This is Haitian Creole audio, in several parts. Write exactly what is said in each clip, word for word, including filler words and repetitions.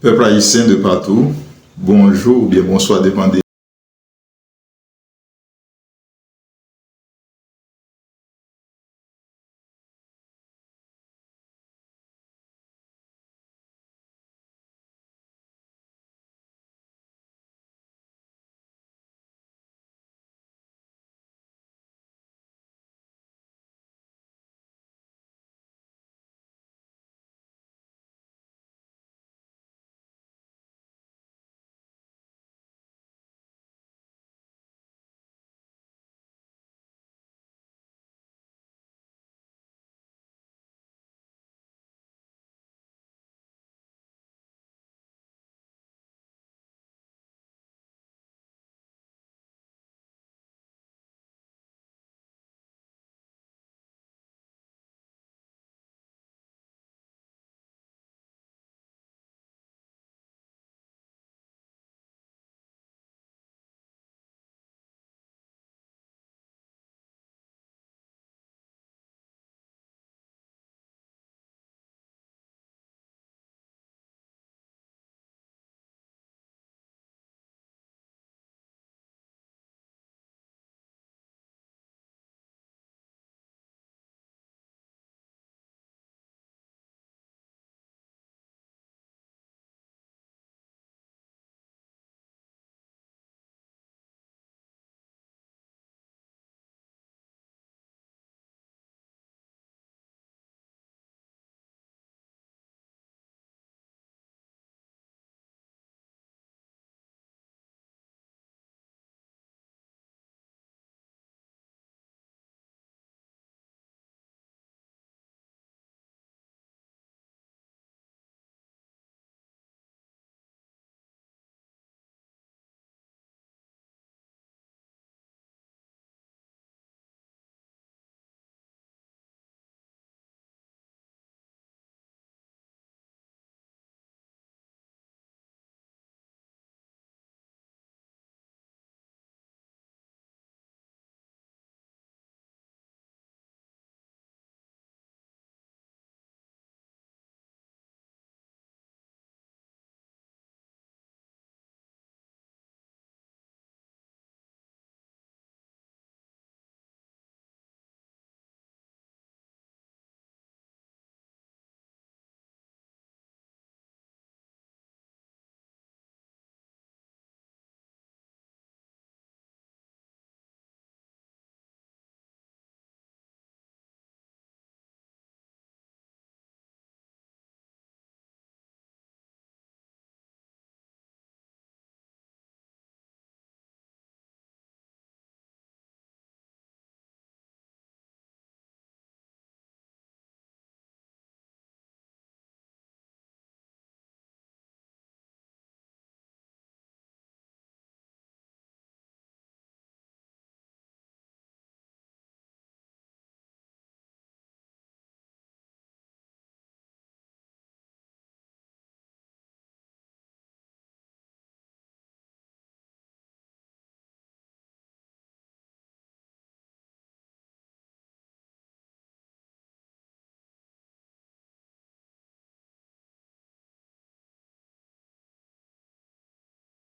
Pèp ayisyen de patou, bonjou oubyen bonswa, depann de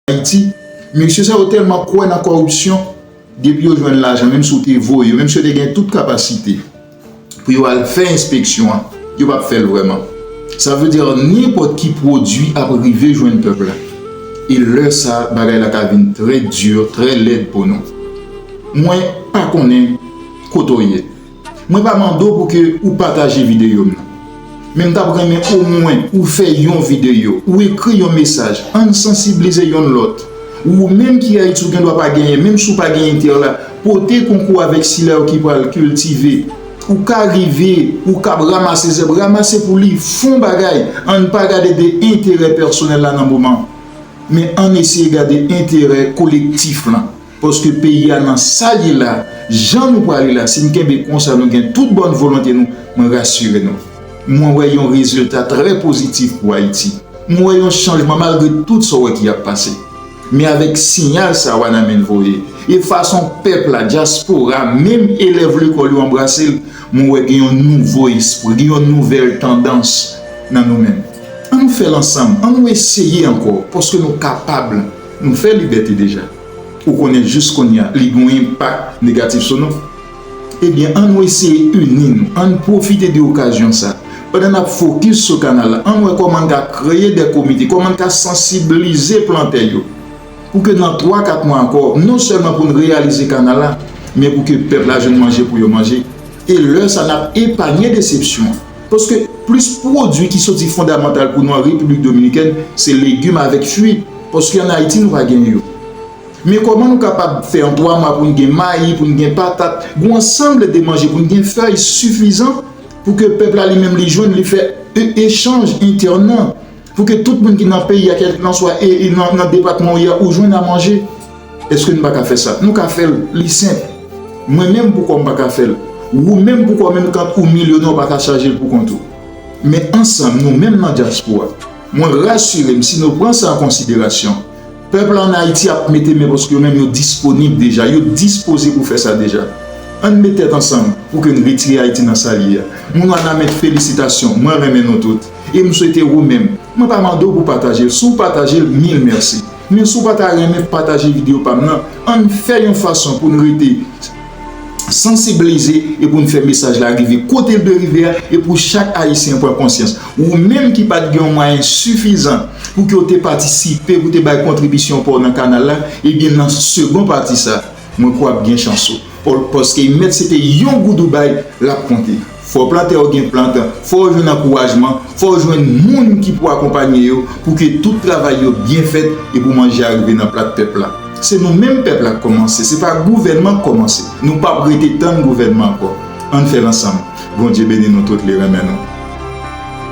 Ayiti, mesye sa yo tèlman kwè nan kòripsyon, depi yo jwenn lajan, menm si w te voye yo, menm si yo te gen tout kapasite pou yo al fè enspeksyon an, yo p ap fè l vrèman. Sa vle di, nenpòt ki pwodui ap rive jwenn pèp la. E lè sa a, bagay la ka vin trè di, trè lèd pou nou. Mwen pa konnen kote w ye. Mwen pa mande w pou ke ou pataje videyo m nan. Men m t ap renmen omwen ou fè yon videyo, ou ekri yon mesaj, ann sansiblize yonn lòt. Ou menm ki Ayiti, ou gen dwa pa genyen, menm si w pa gen entè la, pote konkou avèk sila yo ki pral kiltive. Ou ka rive, ou kab ranmase zèb, ranmase pou li, fè yon bagay, ann pa gade de enterè pèsonèl la nan moman. Men ann eseye gade enterè kolektif lan. Paske peyi a nan sa l ye la, jan nou prale la, si n kenbe konsa, nou gen tout bòn volonte nou, mwen rasire nou. Mwen wè yon rezilta trè pozitif pou Ayiti. Mwen wè yon chanjman malgre tout sa w wè ki ap pase. Men avèk siyal sa Wanament voye, e fason pèp la, dyaspora, menm elèv lekòl yo anbrase l, mwen wè gen yon nouvo espri, gen yon nouvèl tandans nan nou menm. An nou fè l ansanm, an nou eseye ankò, paske nou kapab. Nou fè Libète deja. Ou konnen jis kounye a, li gen yon enpak negatif sou nou. Ebyen, an nou eseye ini nou, an nou pwofite de okazyon sa. Pandan n ap fokis sou kanal la, an nou wè kòman n ka kreye de komite, kòman n ka sansiblize plantè yo. Pou ke nan twa, kat mwa ankò, non sèlman pou n reyalize kanal la, men pou ke pèp la jwenn manje pou yo manje. E lè sa, n ap epanye desepsyon. Paske plis pwodui ki soti fondamantal pou nou an Repiblik Dominikèn, se legim avèk fwi. Paske ann Ayiti, nou pa gen yo. Men kòman nou kapab fè an twa mwa pou n gen mayi, pou n gen patat, gen yon ansanm de manje, pou n gen fèy sifizan pou ke pèp la li menm li jwenn, li fè e- echanj entènan, pou ke tout moun ki nan peyi a, kèlkanswa e, e nan, nan depatman ou ye a, ou jwenn a manje. Èske nou pa ka fè sa? Nou ka fè l, li senp. Mwen menm poukò m pa ka fè l? Ou menm poukò menm kan ou milyonè ou pa ka chaje l pou kont ou? Men ansanm, nou menm nan dyaspora, mwen rasire m si nou pran sa an konsiderasyon. Pèp la ann Ayiti ap mete men paske yo menm yo disponib deja, yo dispoze pou fè sa deja. Ann met tèt ansanm pou ke n retire Ayiti nan sa l ye a. Moun Wanament, felisitasyon, mwen renmen nou tout. E m swete ou menm, mwen pa mande w pou pataje l, si w pataje l, mil mèsi. Men si w pa ta renmen pataje videyo pa m nan, ann fè yon fason pou n rete sansibilize e pou n fè mesaj la rive kote l dwe rive a, e pou chak Ayisyen pran konsyans. Ou menm ki pa t gen yon mwayen sifizan pou ke w te patisipe, pou te bay kontribisyon pa w nan kanal la, ebyen nan segon pati sa, mwen kwè w ap gen chans ou. Pa-, paske mèt se te yon goud ou bay, l ap konte. Fò plantè yo gen plant, fò yo jwenn ankourajman, fò yo jwenn moun ki pou akonpanye yo pou ke tout travay yo byen fèt e pou manje a rive nan plat pèp la. Se nou menm pèp la k kòmanse, se pa gouvènman k kòmanse. Nou p ap rete tann gouvènman ankò. Ann fè l ansanm. Bondye beni nou tout, li renmen nou.